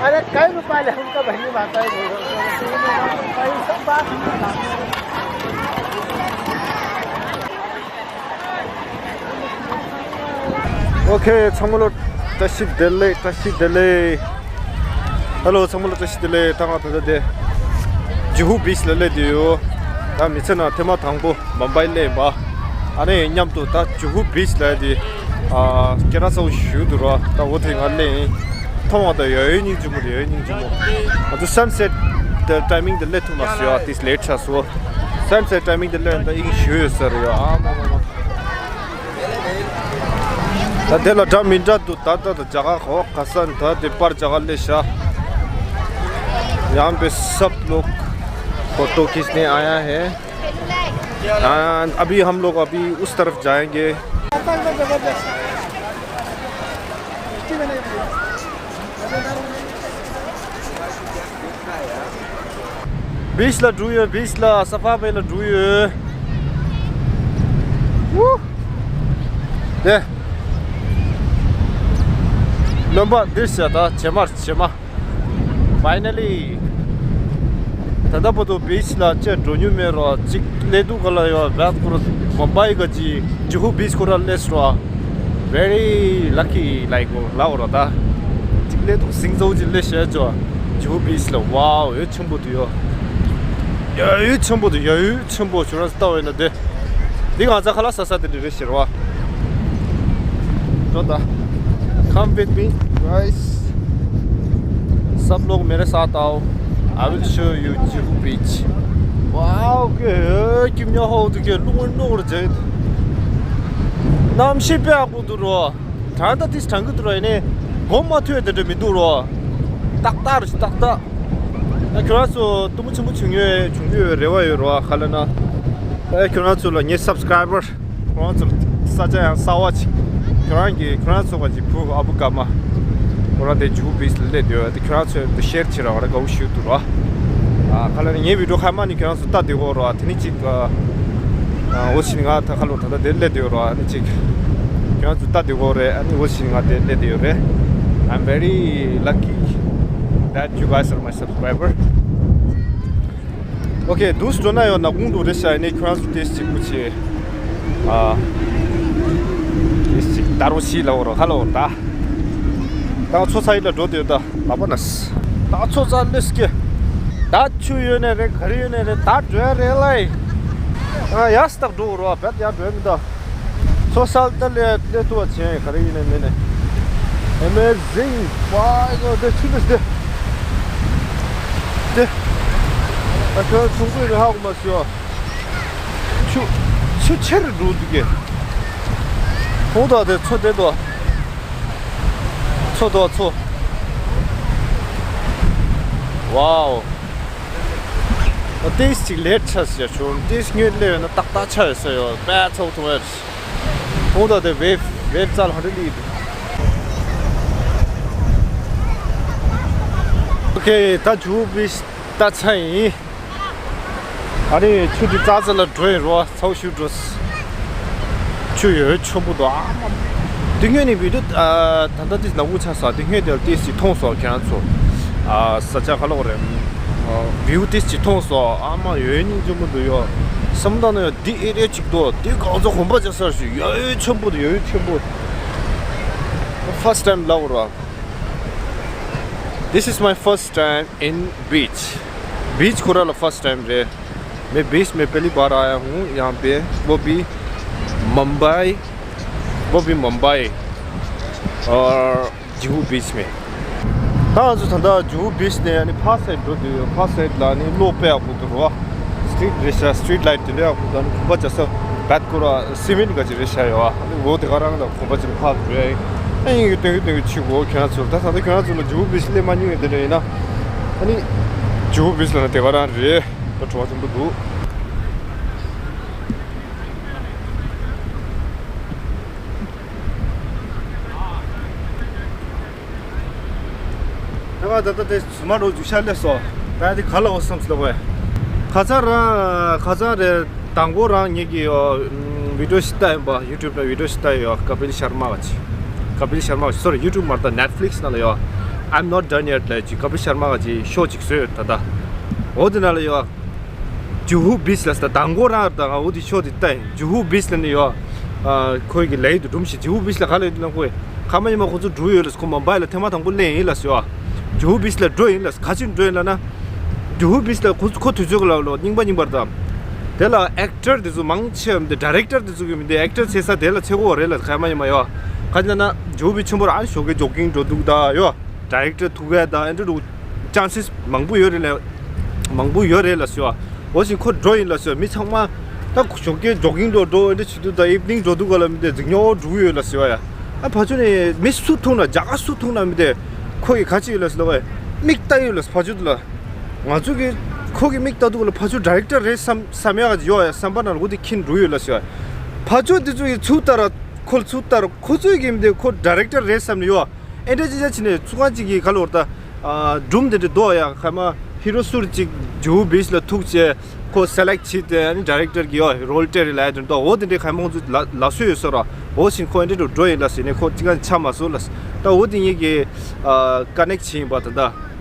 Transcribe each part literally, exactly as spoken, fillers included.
अरे, कई रुपया ले, उनका बहनी माता है, भाई, सब बात। ཨོ་ཁེ། ཚང་མ་ལ་བཀྲ་ཤིས་བདེ་ལེགས། བཀྲ་ཤིས་བདེ་ལེགས། ཧེ་ལོ། ཚང་མ་ལ་བཀྲ་ཤིས་བདེ་ལེགས། ད་ང་ད་ལྟ་དེ་ཇུ་ཧུ་བིཆ་ལ་སླེབས་བསྡད་ཡོད། ད་མི་ཚེ་ནང་ཐེངས་མ་དང་པོ་མུམ་བྷའི་སླེབས་པ། ཨ་ནི་མཉམ་དུ་ད་ཇུ་ཧུ་བིཆ་ལ་དེ་ཨ་སྐད་གྲགས་ཚ་པོ་ཞིག་འདུག་ར། ད་འོ་དེ་ང་སླེབས་ཡིན། མཐོང་བ་དང་ཡ་ཡོད་སྙིང་རྗེ་མོ། ཡ་ཡོད་སྙིང་རྗེ་མོ། ང་ཚོ་སན་སེཊ་ཊའི་མིང་དེ་སླེབས་ཐུབ་མ་སོང་ཡ། ཏིས་ལེཊ་ཆགས་སོང་། སན་སེཊ་ཊའི་མིང་དེ་སླེབས་ན་ད་དབྱིངས་ཞུ་ཡོད་ས་རེད་ཡ། ཨ་མ་མ་མ། ད་དེ་ལ་འདྲ་མི་འདྲ་འདུག་ད་ལྟ་ད་རྒྱ་གར་གོ་ཁ་སང་ད་དེ་པར་རྒྱ་གར་སླེབས་ཤག यहाँ पे सब लोग फोटो खींचने आया है। अभी हम लोग अभी उस तरफ जाएंगे। བིཆ་ལ་འགྲོ་ཡོད། བིཆ་ལ། སབ་ཝེ་ལ་འགྲོ་ཡོད། ཝུ། དེ། རྣམ་པ་འདིར་བྱ་ད་བྱེ་མ་བྱེ་མ། Finally། ད་ལྟ་བར་དུ་བིཆ་ལ་ཅིག་འགྲོ་མྱོང་མེད་རོ། གཅིག་སླེབས་དུས་ག་ལ་ཡོད། བད་ཁོ་ར་མུམ་བྷའི་ག་ཅིག་ཇུ་ཧུ་བིཆ་ཁོ་ར་སླེབས་རོ། Very lucky like ལབ་རོ་ད། གཅིག་སླེབས་དུས་ཟིང་ཚོ་ཅིག་སླེབས་ཤག་ཇོ། ཇུ་ཧུ་བིཆ་ལ། ཝའོ། ཡ་ཡོད་ཆེན་པོ་འདུག་ཡ། ཡ་ཡོད་ཆེན་པོ་འདུག་ཡ་ཡོད་ཆེན་པོ། ཁྱོད་རང་ཚོ་ལྟ་བ་ཡིན་ན་དེ། འདི་ང་ཚོ་ཁ་ལག་ཟ་ས་དེ་འདྲ་རེད་ཟེར་བ། འགྲོ་ད། Come with me, guys. सब लोग मेरे साथ आओ। I will show you Juhu Beach. ཝའོ། ཀེ་ཀིམ་ཉོ་ཧོ་དུ་ཀེ་ལུང་ནོར་ཇེ། གནམ་གཤིས་དཔེ་ཡག་པོ་འདུག་རོ། གྲང་ད་ཏིས་གྲང་གི་འདུག་རོ། ཡིན་ནའི་སྒོ་མ་ཐོས་དེ་འདྲ་མི་འདུག་རོ། ཏག་ཏག་རེད། ཏག་ཏག་ཨ། ཁྱོད་རང་ཚོ་སྟོན་མོ་ཆེན་པོ་བྱུང་ཡོད། བྱུང་གི་ཡོད་རེ་བ་ཡོད་རོ། ག་ལབ་ན། ཨ། ཁྱོད་རང་ཚོ་ལ་ངའི་སབ་སི་ཀ་རའི་བར། ཁྱོད་རང་ཚོ་ལ་ས་ཆ་ཡང་གསར་བ་ཅིག་ཁྱོད་རང་གི་ཁྱོད་རང་ཚོ་ག་ཅིག་བུ་ཨ་བུ་ཀ་མ། ཁོ་རང་དེ་ཇུ་བིཆ་ལ་སླེབས་ཡོད་དེ། ཁྱོད་རང་ཚོས་དེ་ཤེར་བྱེད་རོགས། ང་དགའ་བོ་ཞུ་འདུག་རོ། ཨ། ག་ལབ་ན་ངའི་བི་ཌིའོ་ཁ་མ་ནི་ཁྱོད་རང་ཚོ་ལྟ་བསྡད་ཡོད་རོ། དེ་ནི་ཅིག་ཨ། ཨ། འོ་ཕྱིན་ང་ད་ཁ་ལོ་ད་ལྟ་དེར་སླེབས་བསྡད་ཡོད་རོ། ཨ་ནི་ཅིག་ཁྱོད་རང་ཚོ་ལྟ་བསྡད་ཡོད་རེད། ཨ་ནི་འོ་ཕྱིན་ང་དེར་སླེབས་བསྡད་ཡོད་རེད། I'm very lucky that you guys are my subscriber. ཨོ་ཁེ། དུས་འགྲོ་ན་ཡང་ནག་ཁུང་འདུག་རེད་ཤག་ཡིན་ནའི་ཁྱོད་རང་ཚོ་ཏིས་གཅིག་པུ་བྱེད། ཨ། ཏིས་གཅིག་ད་རུང་ཤི་ལ་འོ་རོ། ཧ་ལོ་ད། ད་ཚོ་ཚ་ཡི་ལ་འགྲོ་དེ་ད་ལ་པ་ན་སི། ད་ཚོ་ཚ་ལེ་སི་ཀེ། ད་ཆུ་ཡོད་ནས་རེད། ག་རེ་ཡོད་ནས་རེད། ད་འགྲོ་ཡ་རེད་ལ་ཡི། ཨ། ཡ་སྟག་འགྲོ་རོ། བད་ཡ་འགྲོ་ཡ་མི་ད། ཚོ་ས་ལ་ལས་ལས་ཐུ་བ་ཆེན་ག་རེ་ཡིན་ནས་མེད་ནས། Amazing. ཝའི་གོ་དེ་ཆུ་ལས་དེ། དེ། ད་ཁྱོད་ཆུང་ཀུའི་རེ་ཧ་གོ་མ་སོ། ཆུ་ཆུ་ཆེར་འགྲོ་འདུག་གེ། ཧོ་ད་དེ་ཚོ་དེ་དོ། ཚོ་དོ་ཚོ། ཝའོ། ཏིས་ཅིག་ལེཊ་ཆགས་ཤག་ཆུང་། ཏིས་སྔོན་སླེབས་ཡོད་ན་ཏག་ཏག་ཆགས་ཡོད་ས་ཡོད། དཔེ་ཚོགས་ཐུབ་ཡོད། ཁོང་ད་དེ་ཝེབ་ཝེབ་རྩ་ལ་ཧ་འདྲ་ལི་འདུག་ཨོ་ཁེ། ད་ཇུ་བིཆ་ད་ཚར་ཡིན། ཨ་ནི་ཆུ་དེ་རྩ་རྩ་ལ་འགྲོ་ཡིན་རོ། ཚ་བོ་ཞིག་འགྲོ། ཆུ་ཡོད་ཆེན་པོ་འདུག་ཨ་མ། དེ་སྔོན་ནས་བི་ཌིའོ་ཨ། ད་ལྟ་ཏིས་ནག་པོ་ཆགས་སོང་། དེ་སྔོན་དེ་ལ་ཏིས་ཅིག་མཐོང་སོང་ཁྱེད་རང་ཚོ། ཨ། ས་ཆ་ག་ལབ་དགོས་རེད། ཨ། བིའུ་ཏིས་ཅིག་མཐོང་སོང་ཨ་མ། ཡོད་སྙིང་རྗེ་མོ་འདུག་ཡོད་བསམ་བཏང་ན་ཡང་འདི་ཨེ་རི་ཡ་ཅིག་འདུག་དེ་གང་ཚོ་གོམ་པ་རྒྱག་ས་ཞིག་ཡོད་ཆེན་པོ་འདུག་ཡོད་ཆེན་པོ། First time ལབ་དགོས་རེད། This is my first time in beach. Beach ཁོ་ར་ལ་first time རེད། मैं बीच में पहली बार आया हूँ यहाँ पे, वो भी मुंबई, वो भी मुंबई और जुहू बीच में। ད་ང་ཚོ་ད་ལྟ་ཇུ་བིཆ་ནས་ཨ་ནི་ཕ་སའིཌ་འགྲོ་དུས་ཕ་སའིཌ་ལ་ཨ་ནི་གློག་དཔེ་ཡག་པོ་འདུག་རོ། སི་ཊི་རིཊ་རེད་ཤག་སི་ཊི་རིཊ་ལའིཊ་དེ་འདྲ་ཡག་པོ་འདུག་ཨ་ནི་གོམ་པ་རྒྱག་ས་བད་ཁོ་ར་སི་མེན་ཊ་ག་ཅིག་རེད་ཤག་ཡོད་ཨ། ཨ་ནི་འོ་དེ་ག་རང་ལ་གོམ་པ་ཅིག་ཕར་འགྲོ་ཡ་ཡིན། ཨ་ཡིན་གི་སྟོན་གི་སྟོན་གི་ཆུ་གོ་ཁྱེད་རང་ཚོར། ད་ད་ལྟ་ཁྱེད་རང་ཚོ་ལ་ཇུ་བིཆ་སླེབས་མ་མྱོང་ཡོད་དེ་འདྲ་ཡིན་ན། ཨ་ནི་ཇུ་བིཆ་ལ་ན་དེ་ག་རང་རེད། ད་བྲོ་བ་ཆེན་པོ་འདུག་ད་ང་ད་ལྟ་དེ་ཟུར་མ་འགྲོ་རྒྱུག་ཤར་སླེབས་སོང་། ད་དེ་ག་ལ་འོ་བསམ་སོང་ལ་གོ། ཁ་སང་རང་ཁ་སང་རེད། དང་པོ་རང་ངེད་ཀྱི་ཡོ་བི་ཌིའོ་ཞིག་ལྟ་ཡིན་པ། ཡུ་ཊུབ་ལ་བི་ཌིའོ་ཞིག་ལྟ་ཡོད། ཀ་པིལ་ཤར་མ་ག་ཅིག་ཀ་པིལ་ཤར་མ་ག་ཅིག་སོ་རི། ཡུ་ཊུབ་མ་རེད་ད། ནེཊ་ཕི་ལིག་སི་ནང་ལ་ཡོད། I'm not done yet ལབ་ཅིག་ཀ་པིལ་ཤར་མ་ག་ཅིག་ཤོ་ཅིག་བཟོས་ཡོད་ད་ལྟ། འོ་དེ་ན་ལ་ཡོད། ཇུ་ཧུ་བིཆ་ལ་ད་མགོ་རང་ད་ང་འོ་དེ་ཤོ་དེ་ལྟ་ཡིན། ཇུ་ཧུ་བིཆ་ལ་ནི་ཡོད། ཨ་ཁོའི་གི་ལས་དུ་སྒྲུང་ཞིག་ཇུ་ཧུ་བིཆ་ལ་ག་ལ་ཡོད་ན་ཁོས་ཁ་མ་ཉི་མ་ཁོ་ཚོ་འགྲོ་ཡོད་ལ་ཁོ་མུམ་བྷའི་ལ་ཐེངས་མ་དང་པོ་སླེབས་ཡིན་ལ་ཟེར་བ། ཇུ་ཧུ་བིཆ་ལ་འགྲོ་ཡིན་ལ་ག་ཅིག་འགྲོ་ཡིན་ལ་ན། ཇུ་ཧུ་བིཆ་ལ་ཁོ་ཁོ་དུས་ཚོད་ལ་ལོ་རྙིང་པ་རྙིང་པར་དང་། དེ་ལ་ཨེག་ཊར་དེ་ཚོ་མང་ཆེ་བ་མི་འདུག་ཌའི་རེག་ཊར་དེ་ཚོ་གི་མི་འདུག་ཨེག་ཊར་བྱེད་ས་དེ་ལ་ཚེ་གོ་རེད་ལ་ཁ་མ་ཉི་མ་ཡོད། ག་ཅི་ལ་ན་ཇུ་ཧུ་བིཆ་ཆེན་པོ་རང་ཞོགས་ཀས་ཇོག་གིང་འགྲོ་འདུག་ད་ཡོད། ཌའི་རེག་ཊར་ཐུག་ག་དང་ཨེ་འདྲ་འདྲ་ཅན་སིས་མང་པོ་ཡོད་རེད་ལ། མང་པོ་ཡོད་རེད་ལ་ཟེར་བ། འོ་བཞིན་ཁོ་འགྲོ་ཡིན་ལ་ཟེར་བ། མི་ཚང་མ་ད་ཞོགས་ཀས་ཇོག་གིང་འགྲོ་འགྲོ་ཨེ་འདྲ་བྱེད་དུས་ད་ཨིབ་ནིང་འགྲོ་འདུག་ག་ལ་མི་དེ་འཛིག་ཉོ་འགྲོ་གི་ཡོད་ལ་ཟེར་བ་ཡ། ཨ་ཕ་ཆུ་ནས་མི་སུ་ཐུག་ན་རྒྱ་གར་སུ་ཐུག་ན་མི་དེ་ཁོ་གི་ག་ཅི་ཡོད་ལ་ཟེར་ལ་བ་ཡ། མིག་ལྟ་ཡོད་ལ་ཕ་ཆུ་དེ་ལ། ང་ཚོ་གི་ཁོ་གི་མིག་ལྟ་འདུག་ག་ལ་ཕ་ཆུ་ཌའི་རེག་ཊར་རེད་བསམ་བསམ་ཡག་ག་ཅི་ཡོད་ཡ་བསམ་པ་ན་ལ་འོ་དེ་ཁྱིན་འགྲོ་ཡོད་ལ་ཟེར་བ། ཕ་ཆུ་དེ་ཚོ་གི་ཚུགས་ལྟ་ར་ཁོ་ལ་ཚུགས་ལྟ་ར་ཁོ་ཚོའི་གི་མི་དེ་ཁོ་ཌའི་རེག་ཊར་རེད་བསམ་ནས་ཡོད། ཨེ་འདྲ་ཅི་ཅག་བྱས་ནས་ཚུགས་ཁང་གཅིག་གིས་ག་ལོར་ད། སྒྲུང་དེ་འདྲ་འདུག་ཡ་ཁ་མ་ཧི་རོ་སུར་གཅིག་ཇུ་ཧུ་བིཆ་ལ་ཐུག་བྱས་ཁོ་སེ་ལེག་བྱས་ཏེ་ཨ་ནི་ཌའི་རེག་ཊར་གྱིས་ཡོ་རོལ་སྤྲད་རེད་ལབ་ཡ་དེ་འདུག་འོ་དེ་འདྲའི་ཁ་མང་ཚོ་ལ་ལ་སོས་ཡོད་ས་ར། འོ་བཞིན་ཁོ་ཨེ་འདྲ་འགྲོ་འགྲོ་ཡིན་ལ་ཟེར་ནས་ཁོ་གཅིག་ག་ཆ་མ་སོང་ལ། ད་འོ་དེ་ངེད་ཀྱིས་ཀ་ནེག་བྱས་ཡིན་པ་ད་ལྟ་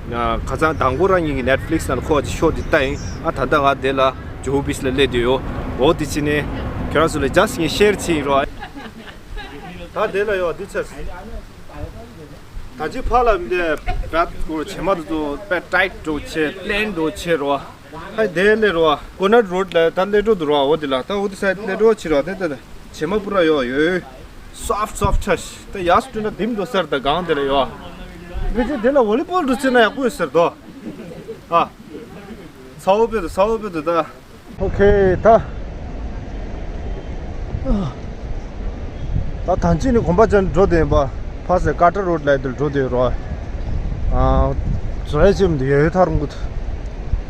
ཁ་སང་དང་པོ་རང་ངེད་ཀྱི་ནེཊ་ཕི་ལིག་སི་ནང་ལ་ཁོ་གཅིག་ཤོ་དེ་ལྟ་ཡིན། ཨ་ད་ལྟ་ང་དེ་ལ་ཇུ་ཧུ་བིཆ་ལ་སླེབས་བསྡད་ཡོད། འོ་དེ་བྱས་ནས་ཁྱེད་རང་ཚོ་ལ་ཇ་སི་ངས་ཤེར་བྱས་ཡིན་རོགས། ད་དེ་ལ་ཡོད་འདི་ཚར། ད་ཅི་ཕ་ལ་འདི་བད་ཀོ་བྱེ་མ་དུ་དུ་པད་ཊའིཊ་འགྲོ་ཆེ་པི་ལེན་འགྲོ་ཆེ་རོ། ཧ་དེ་ལེ་རོ། ཀོ་ནཊ་རོཌ་ལ་ད་ལེ་འགྲོ་དུ་རོ། འོ་དེ་ལ་ད་འོ་དེ་སའིཌ་ལེ་འགྲོ་ཆེ་རོ། དེ་དེ་བྱེ་མ་པུ་ར་ཡོ་ཡོ། སོཕ་སོཕ་ཊ་ཤ། ད་ཡ་སུ་ན་དིམ་དུ་སར་ད་གང་དེ་ལ་ཡོ། མི་ཚེ་དེ་ལ་ཝོ་ལི་བོལ་འགྲོ་ཆེ་ན་ཡག་པོ་ཡོད་ཟེར་དོ། ཨ། ཚ་བོ་པེ་དུ་ཚ་བོ་པེ་དུ་ད། ཨོ་ཁེ་ད། ད་ཐང་ཅིག་ནི་གོམ་པ་ཅན་འགྲོ་དེ་ཡིན་པ། ཕ་སེ་ཀ་ཊར་རོཌ་ལ་དེར་འགྲོ་དེ་ཡོད་རོ། ཨ། ཛོ་ཡ་ཅིམ་དུ་ཡོད་ཐར་འགུ།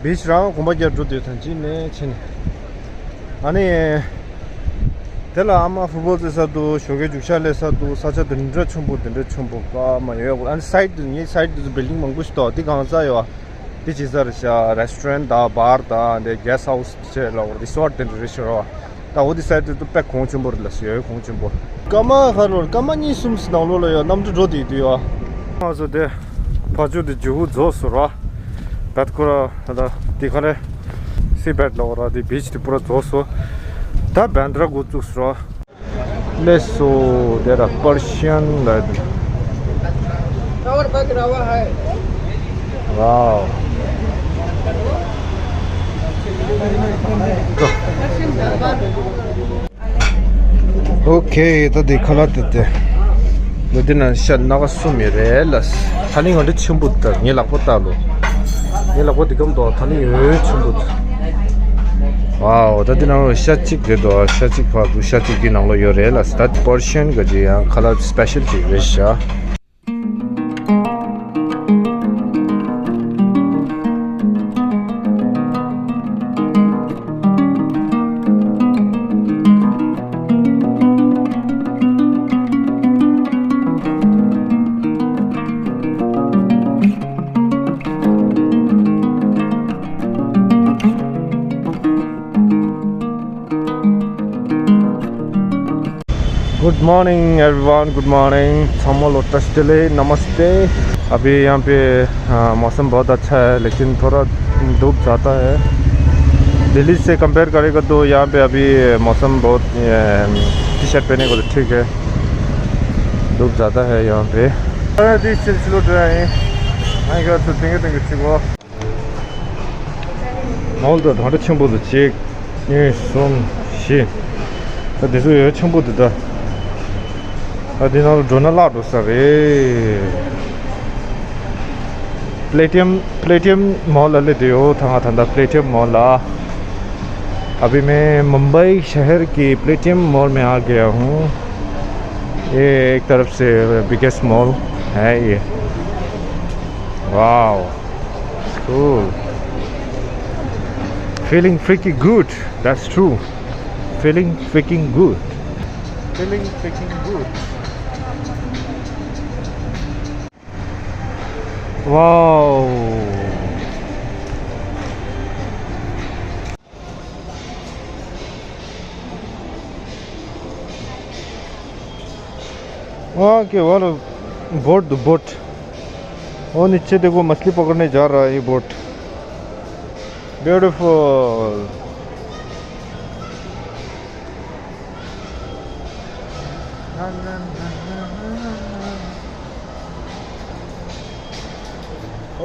བིཆ་རང་གོམ་པ་རྒྱབ་འགྲོ་དེ་ཐང་ཅིག་ནས་ཕྱིན། ཨ་ནི། དེ་ལ་ཨ་མ་ཕུ་བོ་རྩེ་ས་འདུག་ཞོགས་ཀའི་རྒྱུག་ཤར་སླེབས་ས་འདུག་ས་ཆ་དེ་འདྲ་ཆེན་པོ་དེ་འདྲ་ཆེན་པོ་ཀ་མ་ཡོད། ཨ་ནི་སའིཌ་དུ་ངའི་སའིཌ་དུ་བིལ་ཌིང་མང་པོ་ཞིག་འདུག་དེ་གང་ས་ཡོད། དེ་ཅི་ཟེར་ཤག་རེ་སི་ཊོ་རེན་ཊི་དང་བར་དང་དེ་གེ་སི་ཊི་ཧའུ་སི་བྱས་ལ་རི་སོརཊ་དེ་འདྲ་རེད་ཤག་རོ། ད་འོ་དེ་སའིཌ་དེ་དུ་དཔེ་གོང་ཆེན་པོ་རེད་ལ་ཟེར་ཡོད་གོང་ཆེན་པོ། སྐར་མ་ཁ་ལོར་སྐར་མ་གཉིས་གསུམ་ནང་ལོགས་ལ་ཡོད་གནམ་གྲུ་འགྲོ་དེ་དུ་ཡོད། ང་ཚོ་དེ་ཕ་ཆུ་དེ་ཇུ་ཧུ་རྫོགས་སོང་རོ། བད་ཁོ་ར་ད་དེ་ཁ་ནས་སི་བད་ལ་འོ་ར་དེ་བིཆ་དེ་པུ་ར་རྫོགས་སོང་། ད་བན་དྲ་འགོ་བཙུགས་སོང་རོ། སླེབས་སོ། དེ་ར་པར་ཤན་ལ། Our bag rawa hai. Wow. ཨོ་ཁེ། ད་དེ་ཁ་ལག་དེ་དེ། འདི་ན་ཤ་སྣ་ཁ་གསུམ་ཡོད་རེད་ལ། ཐ་ནི་ང་འདྲ་ཆེན་པོ་དང་ངའི་ལག་པ་ལྟ་ལོ། ངའི་ལག་པ་འདི་གམ་དོ་ཐ་ནི་ཡོད་ཆེན་པོ། ཝའོ། ད་འདི་ནང་ལ་ཤ་གཅིག་རེད་དོ། ཤ་གཅིག་ཕར་འདུག་ཤ་གཅིག་འདི་ནང་ལ་ཡོད་རེད་ལ། ད་པོར་ཤན་ག་ཅི་ཡང་ཁ་ལག་སི་པེ་ཤལ་ཅིག་རེད་ཤག Good morning everyone, good morning. ཚང་མ་ལ་བཀྲ་ཤིས་བདེ་ལེགས། नमस्ते। अभी यहाँ पे, हाँ, मौसम बहुत अच्छा है, लेकिन थोड़ा धूप ज़्यादा है। दिल्ली से कंपेयर करेगा तो यहाँ पे अभी मौसम बहुत, ये, टी शर्ट पहने को तो ठीक है, धूप ज़्यादा है यहाँ पे। अरे, दिस चिल चिलो dry. I got to think think Chico. མོལ་དུ་ད་འདྲ་ཆེན་པོ་དུ་གཅིག་གཉིས། གསུམ། བཞི། ད་དེ་ཚོ་ཡོད་ཆེན་པོ་དུ་ད། ད་དེ་ནང་ལ་འགྲོ་ན་བརླག་འགྲོ་ས་རེད། प्लेटियम प्लेटियम मॉल वाले दियो था था प्लेटियम मॉल। अभी मैं मुंबई शहर की प्लेटियम मॉल में आ गया हूँ। ये एक तरफ से बिगेस्ट मॉल है ये। Wow. Cool. Feeling freaking good. That's true. Feeling freaking good. Feeling freaking good. Wow. Okay, what a boat, the boat. वो नीचे देखो, मछली पकड़ने जा रहा है ये boat. Beautiful.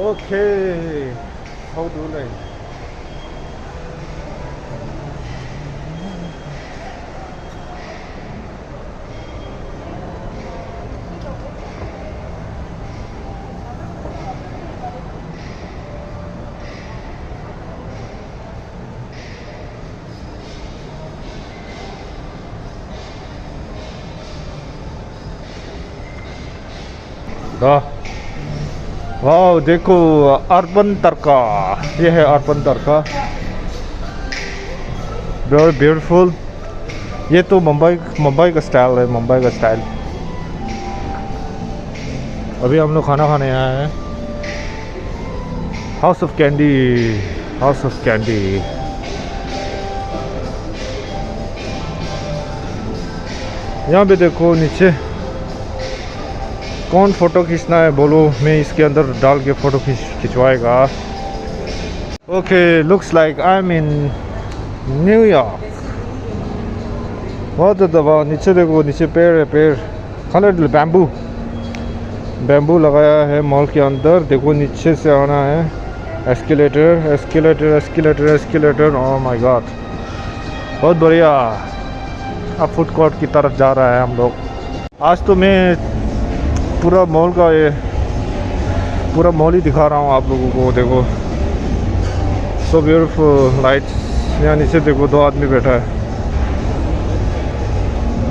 Okay. How do I? वाह, वाह, देखो, अर्बन तड़का। ये है अर्बन तड़का। Very beautiful। ये तो मुंबई, मुंबई का स्टाइल है, मुंबई का स्टाइल। अभी हम लोग खाना खाने आए हैं। House of Candy, House of Candy। यहाँ पे देखो नीचे, कौन फोटो खींचना है बोलो, मैं इसके अंदर डाल के फोटो खींच खिंचवाएगा। Okay, looks like I'm in New York। बहुत ज़्यादा वाह, नीचे देखो, नीचे पेड़ है, पेड़। Colored bamboo, bamboo लगाया है मॉल के अंदर। देखो, नीचे से आना है। Escalator, escalator, escalator, escalator। Oh my God, बहुत बढ़िया। अब फूड कोर्ट की तरफ जा रहा है हम लोग। आज तो मैं पूरा मॉल का ये, पूरा मॉल ही दिखा रहा हूँ आप लोगों को। देखो, so beautiful lights। यहाँ नीचे देखो, दो आदमी बैठा है।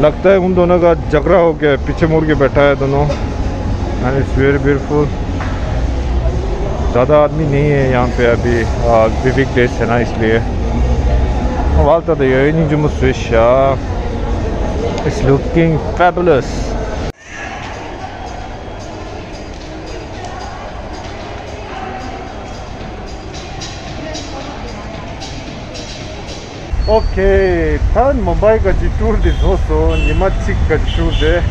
लगता है उन दोनों का झगड़ा हो गया है, पीछे मुड़ के बैठा है दोनों। And it's very beautiful। ज़्यादा आदमी नहीं है यहाँ पे अभी, आ, भी वीक डेज है ना, इसलिए। वाल तो ये नहीं जो मुझे। It's looking fabulous। ཨོ་ཁེ། ད་མུམ་བྷའི་ག་ཅིག་ཊུར་འདི་རྫོགས་སོང་། ཉི་མ་གཅིག་ག་ཅིག་ཊུར་རེད།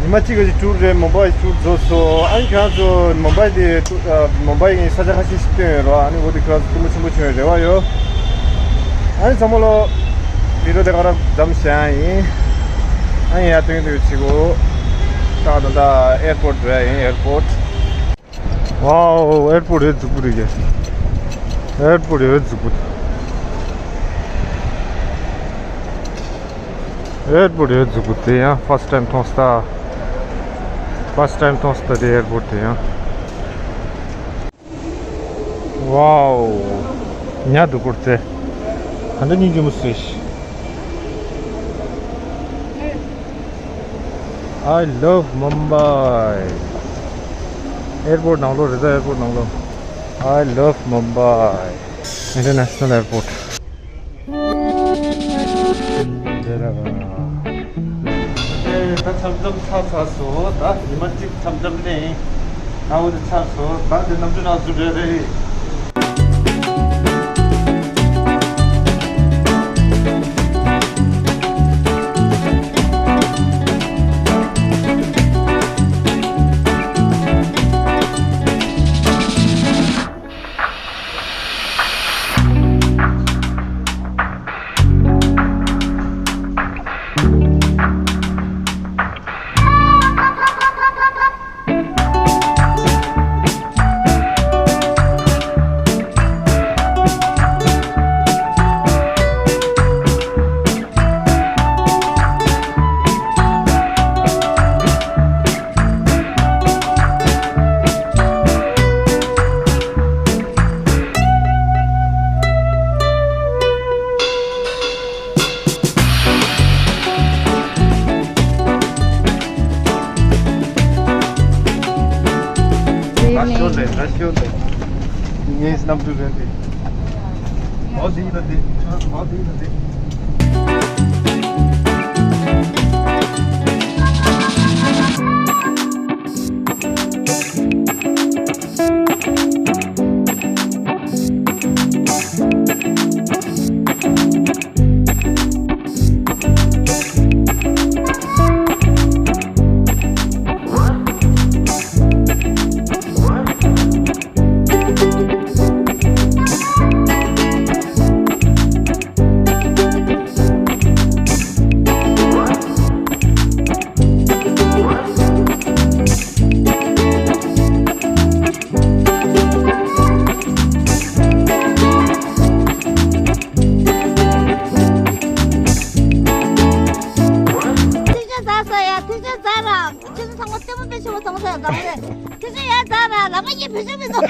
ཉི་མ་གཅིག་ག་ཅིག་ཊུར་རེད། མུམ་བྷའི་ཊུར་རྫོགས་སོང་། ཨ་ནི་ཁྱེད་རང་ཚོ་མུམ་བྷའི་དེ་ཨ་མུམ་བྷའི་ཡི་ས་ཆ་ཁ་ཤས་ཤིག་སྟོན་ཡོད་རོགས། ཨ་ནི་འོ་དེ་ཁྱེད་རང་ཚོ་སྟོན་པ་ཆེན་པོ་བྱུང་བའི་རེ་བ་ཡོད། ཨ་ནི་ཚང་མ་ལོ་བི་ཌིའོ་དེ་ག་རང་མཚམས་བཞག་ཡིན། ཨ་ནི་ཡར་སྟོན་སྟོན་བྱེད་དགོས། ད་ད་ད་ཨེར་པོར་རེད་ཡིན། ཨེར་པོར། Wow, airport is good. Airport is good. Airport is good. དེ་ཡང་first time མཐོང་སྟེ། First time མཐོང་སྟེ་དེ་airport དེ་ཡང་། Wow, ཉལ་འདུག་གོ་ཚེ། ད་འདི་སྙིང་རྗེ་མོ་ཟེར། I love Mumbai. Airport ནང་ལོགས་རེད་ད། airport ནང་ལོགས། I love Mumbai International Airport. ཨེ། ད་འཆམ་འཆམ་ཚར་ཚར་སོང་། ད་ཉི་མ་གཅིག་འཆམ་འཆམ་ལེན། ད་འོ་དེ་ཚར་སོང་། ད་དེ་གནམ་གྲུ་ནང་འཛུལ་རེ་རེད། ད་ཤོད་ལེ། ད་ཤོད་ལེ། ངའི་གནམ་གྲུ་རེད་དེ། འོ་དེ་ཡིན་ན་དེ། འོ་དེ་ཡིན་ན་དེ། ཨ་མ་ཡེ་བུ་ཆུང་མི་འདུག